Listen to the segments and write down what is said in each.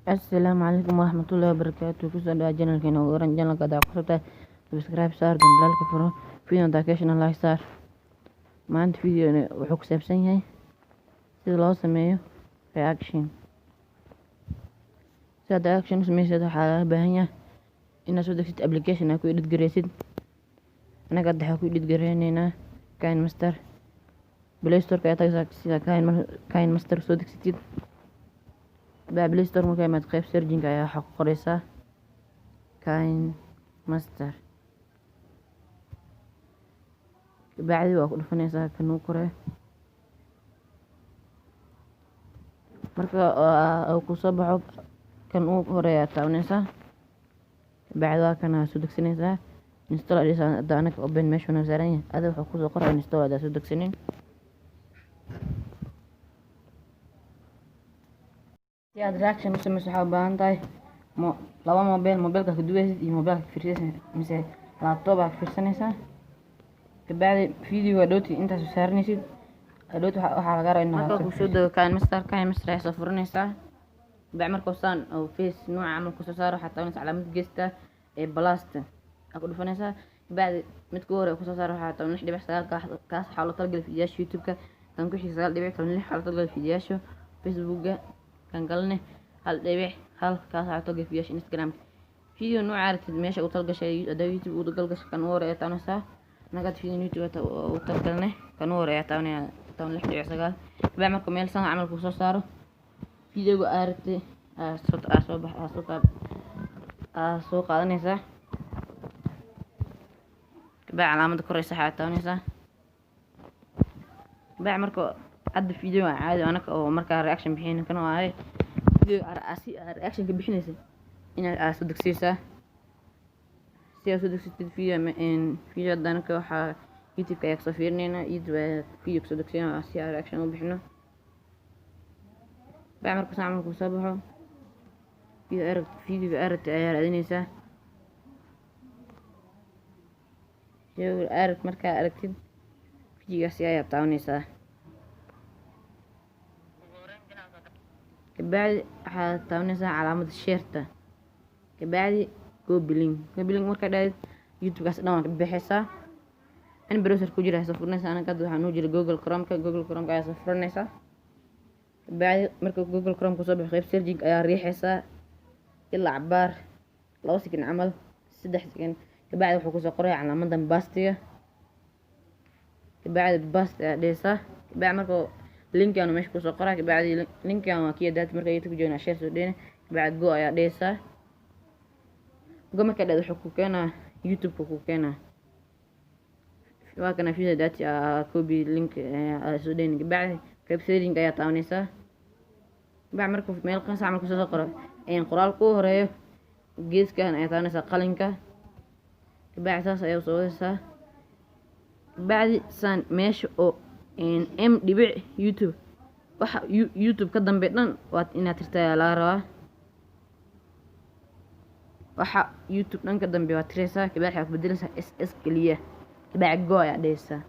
Assalaamu calaykum waraxmatullaahi wabarakaatuh. Kusoo dhawaad channelkeena. Ugu horan channelka hadaa ku cusub tahay, subscribe saar, gambalaalka furo, video hadaa ka heshana like saar. Maanta video wuxuu ku saabsan yahay sida loo sameeyo reaction. Si aad reaction u sameysid, waxaa laga baahan yahay inaad soo degsid application aad ku edit gareysid. Anaga hadda waxaa ku edit gareyneynaa KineMaster. Play Store ayaa tagaysaa sida KineMaster soo degsatid. Baa Play Store markaa imaad, qayb searching ayaa waxaa ku qoreysaa KineMaster. Kabacdi waa ku dhufanaysaa kan uu kore. Marka uu kusoo baxo, kan uu horeeya taabanaysaa. Kabacdi waa kana soo degsanaysaa, install aad dhehaysaa. Hadda anaga open meesha noo saaran yahay, adiga wuxuu kusoo qoraya install hadaa soo degsanin. Si aad reaction u sameyso, waxaa u baahan tahay laba mobile, mobilka ka duwaysid iyo mobilka ka fiirsanaysid mise laptop aa ka fiirsanaysaa. Kabacdi videoga hadhowti intaas soo saaranaysid, hadhowti waxaa laga rabaa inaad marka kusoo dego KineMaster. KineMaster ayaa soo furanaysaa. Kabacdi markuu saan oo face nooca camal kusoo saaro, waxaad taabanaysaa calaamad geesta ee plusta aa ku dhufanaysaa. Kabacdi midka ugu horeeya kusoo saaro waxaa 16.9, kaas waxaa loo talagalay fiidiyoyaasha YouTube-ka. Kan ku xiga 9.16 waxaa loo talagalay fiidiyoyaasha Facebook-ga. Kan kalena 1.1, kaas waxaa loo talagalay fiidiyoyaasha Instagram-ka. Video nooca aragtid meesha u talagashay, hadaa YouTube ugu talagashay, kan ugu horeeya taabanaysaa. Anaga hadda video YouTube ugu talagalnay, kan ugu horeeya taabanaya, 16.9. Kabacdi marka meel saan camal kusoo saaro, videoga aad aragtay aa soo aa soo bax aa soo taab aa soo qaadanaysaa. Kabacdi calaamada kor ee sax ayaa taabanaysaa. Kabacdi marka hadda video waa caadi, anaka oo markaa reaction bixin kan waaye. Video si aad reaction ka bixinaysid inaad aa soo degsaysaa. Si aad soo degsatid video, video hadda anaka waxaa YouTube-ka ayaa kasoo fiirineynaa. YouTube ayaa video kasoo degsanaa si aan reaction u bixino. Kabacdi marka saan camal kusoo baxo, video arag videoga aragtay ayaa raadinaysaa. Video arag markaa aragtid, videogaasi ayaa taabanaysaa. Kabacdi waxaad taabanaysaa calaamada share-ta. Kabacdi copy link. Copy link markaa dhahdid, YouTube-kaas dhan waa ka bixaysaa. In browser ku jira ayaa soo furanaysaa. Anaga hadda waxaa noo jira Google Chrome-ka. Google Chrome-ka ayaa soo furanaysaa. Kabacdi marka Google Chrome kusoo baxo, qayb searching ayaa riixaysaa ilaa cabaar, 2 second camal, 3 second. Kabacdi wuxuu kusoo qoraya calaamadan paste-iga. Kabacdi paste ayaa dhehaysaa. Kabacdi marka linkan meesha kusoo qoraa. Kabacdi linkan waa kii data marka YouTube joogna share soo dhehna. Kabacdi go ayaa dhehaysaa. Go markaa dhahdo, wuxuu ku keenaa YouTube-ka ku keenaa. Waa kana video data aa copy link aa soo dhehni. Kabacdi qayb searching ayaa taabanaysaa. Kabacdi marka meel qas camal kusoo qoro, qoraal ku horeeyo geeskan ayaa taabanaysaa qalinka. Kabacdi saas ayaa usoo wadaysaa. Kabacdi saan meesha oo m dhibic YouTube, waxa YouTube ka dambe dhan waa inaad tirtaa ayaa laga rabaa. Waxa YouTube dhan ka dambe waa tiraysaa. Kabacdi waxaa ku bedelaysaa s s keliya. Kabacdi go ayaa dhehaysaa.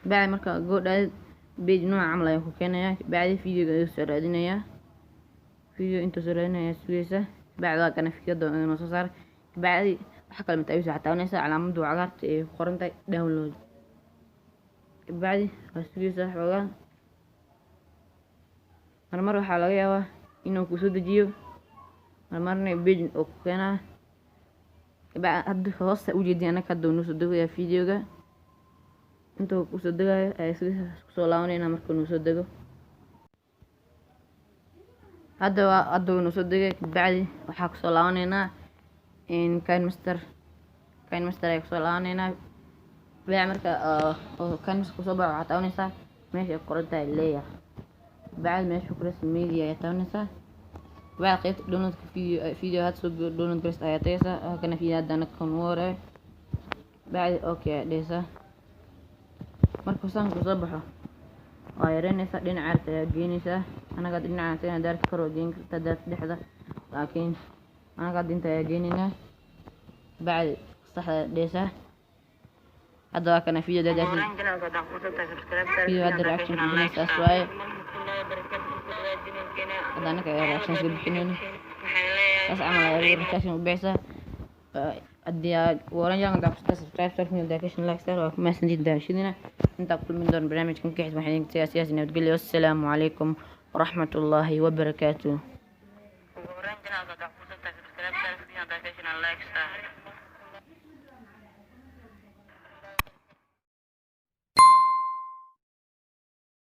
Kabacdi marka go dhahdid, page nooca camal ayaa ku keenayaa. Kabacdi videoga ayuu soo raadinayaa. Video intuu soo raadinaya sugaysaa. Kabacdi waa kana fikrada inuu soo saaray. Kabacdi waxa kale mataawis waxaad taabanaysaa calaamada cagaarta ee ku qoran tahay download. Kabacdi waa sugaysaa xoogaa. Marmar waxaa laga yaabaa inuu kusoo dejiyo, marmarna page oo ku keenaa. Kabacdi hadda hoosta ujeedin, anaka hadda uu noo soo degayaa videoga. Intuu kusoo degayo ayaa sugaysaa, kusoo laabanayna markuu noo soo dego. Hadda waa hadda uu noo soo degay. Kabacdi waxaa kusoo laabanaynaa KineMaster. KineMaster ayaa kusoo laabanaynaa. Kabacdi marka oo KineMaster kusoo baxo, waxaad taabanaysaa meesha ay ku qoran tahay layer. Kabacdi meesha ku qoran media ayaa taabanaysaa. Kabacdi qaybta downloadka video, video hadda soo download gareysa ayaa tagaysaa. Waa kana video hadda anaka kan ugu horeeyo. Kabacdi okay ayaa dhehaysaa. Markuu saan kusoo baxo, waa yareynaysaa, dhinaca aragta ayaa geynaysaa. Anaga hadda dhinaca tagayna, daarta kor waa geyn kartaa, daarta dhexda, laakiin anaga hadda inta ayaa geynaynaa. Kabacdi saxda ayaa dhehaysaa. Hadda waa kana video dadaashid, video hadda reaction ka bixinaysa, saas waaye. Hadda anaka ayaa reaction ka bixinayno, saas camal ayaa reaction u bixisa. Haddii aad waran channelka kusoo subscribe sar, video reaction like sar. Waa ku mahadsantihiin daawashadiina. Intaa ku kulmin doona barnaamijkan ka xigta, waxaan idinka tagayaa sidaas nabadgelyo. Wassalaamu calaykum waraxmatullaahi wabarakaatuh. Ugu horreyn channelka haddaad ku cusub tahay, subscribe saar, video haddaad ka heshin like saar.